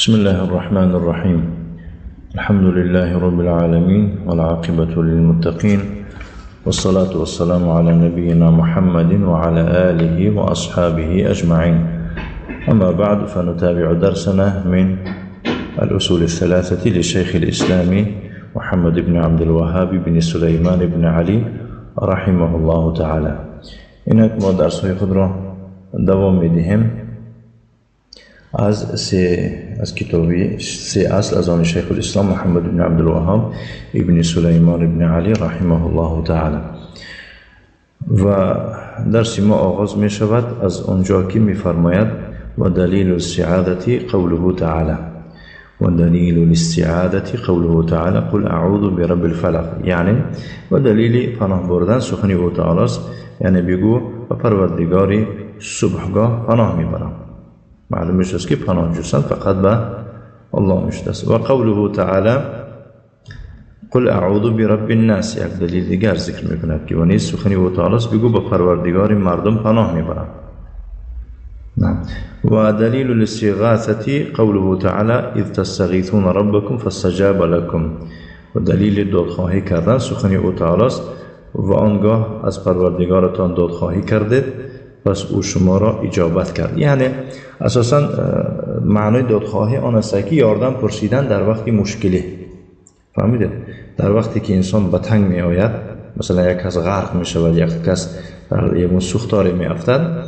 بسم الله الرحمن الرحيم. الحمد لله رب العالمين والعاقبة للمتقين والصلاة والسلام على نبينا محمد وعلى آله وأصحابه أجمعين. أما بعد، فنتابع درسنا من الأصول الثلاثة لشيخ الإسلام محمد بن عبد الوهاب بن سليمان بن علي رحمه الله تعالى. اینک ما درس‌های خود را دوام می‌دهیم از کتابی سه اصل از آن شیخ الاسلام محمد بن عبدالوهاب ابن سلیمان ابن علی رحمه الله تعالی. و درس ما آغاز می شود از آنجا که می فرماید و دلیل الاستعاذة قوله تعالی. و دلیل الاستعاذة قوله تعالی قل اعوذ برب الفلق. یعنی و دلیل پناه بردن سخن او تعالی است، یعنی بگو و پروردگاری صبحگاه پناه میبرم. معلوم است که پناه جستن فقط به الله میشده است. و قوله تعالی قل اعوذ برب الناس، یک دلیل دیگر ذکر میکند که و نیز سخن او تعالی است، بگو به پروردگار مردم پناه میبرم. و دلیل الاستغاثة قوله تعالی اذ تستغیثون ربکم فاستجاب لکم. و دلیل دادخواهی کردن سخن او تعالی است و آنگاه از پروردگارتان دادخواهی کردید پس او شما را اجابت کرد. یعنی اساسا معنای دادخواهی آن است که یاردم پرسیدن در وقتی مشکلی. فهمیدید؟ در وقتی که انسان به تنگ می آید، مثلا یک کس غرق می شود، یک کس در یک سوختاری می افتد،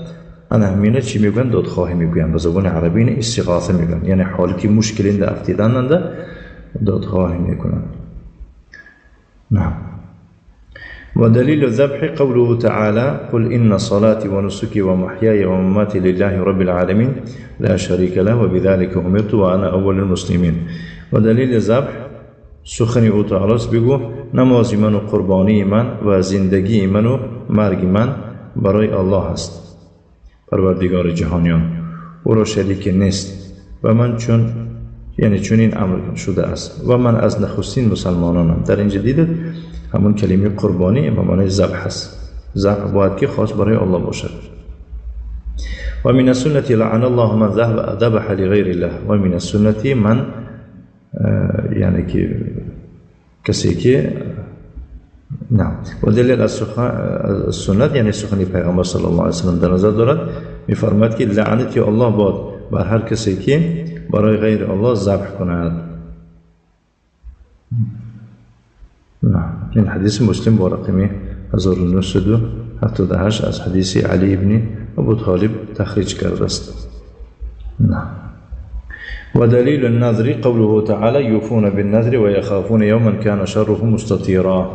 انا همینه چی میگن؟ دادخواهی میگوین. به زبان عربی اینه استغاثه میگن، یعنی حالتی مشکلی در افتیدن دادخواهی میکنن. نعم. ودليل الذبح قوله تعالى قل إن صلاتي ونسكي ومحياي ومماتي لله رب العالمين لا شريك له وبذلك أمرت وأنا أول المسلمين. ودليل الذبح سخن او تعالی بگو نماز من و قربانی من و زندگی من و مرگ من برای الله است، پروردگار جهانیان، او را شریک نیست و من چون یعنی چنین امر شده است و من از نخستین مسلمانانم. در اینجا دیدید همون کلمه قربانی به معنی ذبح است. ذبح باید که خاص برای الله باشد. و من السنة لعن الله من ذبح لغیر الله. و من السنة من یعنی که کسی که نه. و دلیل از سنت یعنی سخن پیغمبر صلی الله علیه و سلم در نظر دارد، میفرماید که لعنت الله باد بر هر کسی که برای غیر الله ذبح کند. نه. این حدیث مسلم با رقم 1978 از حدیث علی ابن ابو طالب تخریج کرده است. نه. و دلیل النذر قوله تعالی یوفون بالنذر و یخافون یوما کان شره مستطیرا.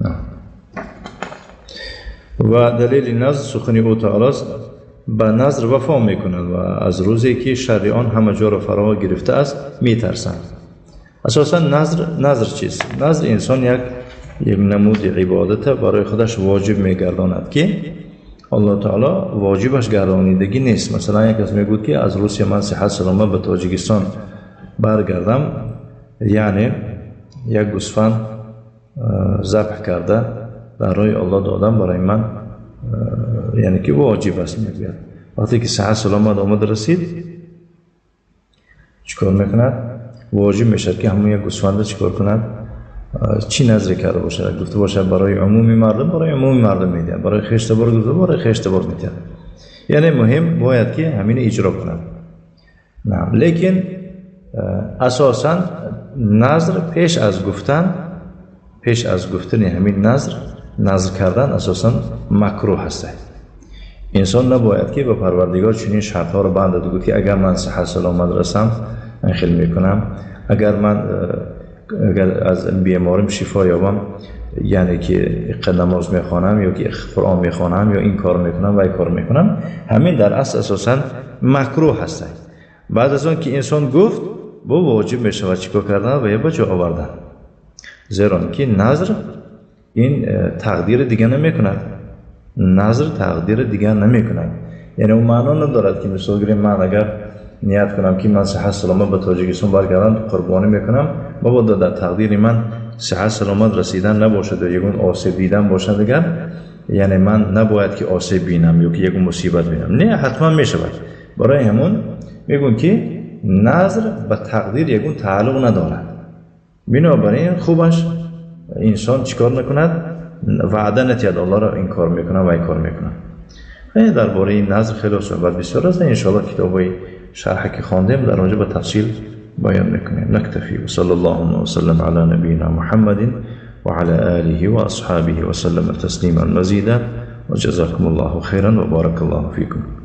نه. و دلیل نذر سخن او تعالی است، به نذر وفا میکنند و از روزی که شر آن همه جا را فرا گرفته است میترسند. اساسا نذر چیست؟ نذر انسان یک نمود عبادت برای خودش واجب میگرداند که الله تعالی واجبش گردانیدگی نیست. مثلا یک کس میگوید که از روسیه من صحت سلامت به تاجیکستان برگردم، یعنی یک گوسفند ذبح کرده برای الله دادم برای من، یعنی که واجب است. میگوید وقتی که صحت سلامت آمد رسید چیکار میکند؟ واجب میشد که همون یک گوسفند چیکار کند؟ چی نذر کرده باشد؟ گفته باشد برای عموم مردم، برای عموم مردم میده، برای خویش تبار گفته برای خویش تبار میده. یعنی مهم باید که همین اجرا کند. نه. لیکن اساسا نذر پیش از گفتن همین نذر کردن اساسا مکروه هست. انسان نباید که به پروردگار چنین شرط‌ها رو بنده گفت که اگر من صحت سلامت رسم من خیلی میکنم، اگر من اگر از بیماریم شفا یابم یعنی که نماز میخوانم یا که قرآن میخوانم یا این کار میکنم و این کار میکنم، همین در اصل اساسا مکروه هست. بعد از آن که انسان گفت با واجب میشود چیکار کردن و یا به جا آوردن، زیرا که نذر این تقدیر دیگه نمیکند. نذر تقدیر دیگه نمیکند، یعنی اون معنا ندارد که مثلا گیریم من اگر نیت کنم که من صحت سلامت به تاجیکستان برگردم قربانی میکنم، مبادا در تقدیر من صحت سلامت رسیدن نباشد و یکون آسیب دیدن باشد دیگر، یعنی من نباید که آسیب بینم یا که یکون مصیبت بینم، نه حتما میشود. برای همون میگون که назр ба тақдир ягон тааллуқ надорад. Бинобар ин хубаш инсон чикор накунад? Ваъда натиҳад, Аллоҳро ин кор мекунам ва ин кор мекунам. Дар бораи назр хеле суҳбат бисёр аст. Иншоаллоҳ китобҳои шарҳе ки хондем дар онҷо ба тафсил баён мекунем. نكتفي وصلى الله وسلم على نبينا محمد وعلى آله وأصحابه وسلم تسليما مزيدا وجزاكم الله خيرا وبارك الله فيكم.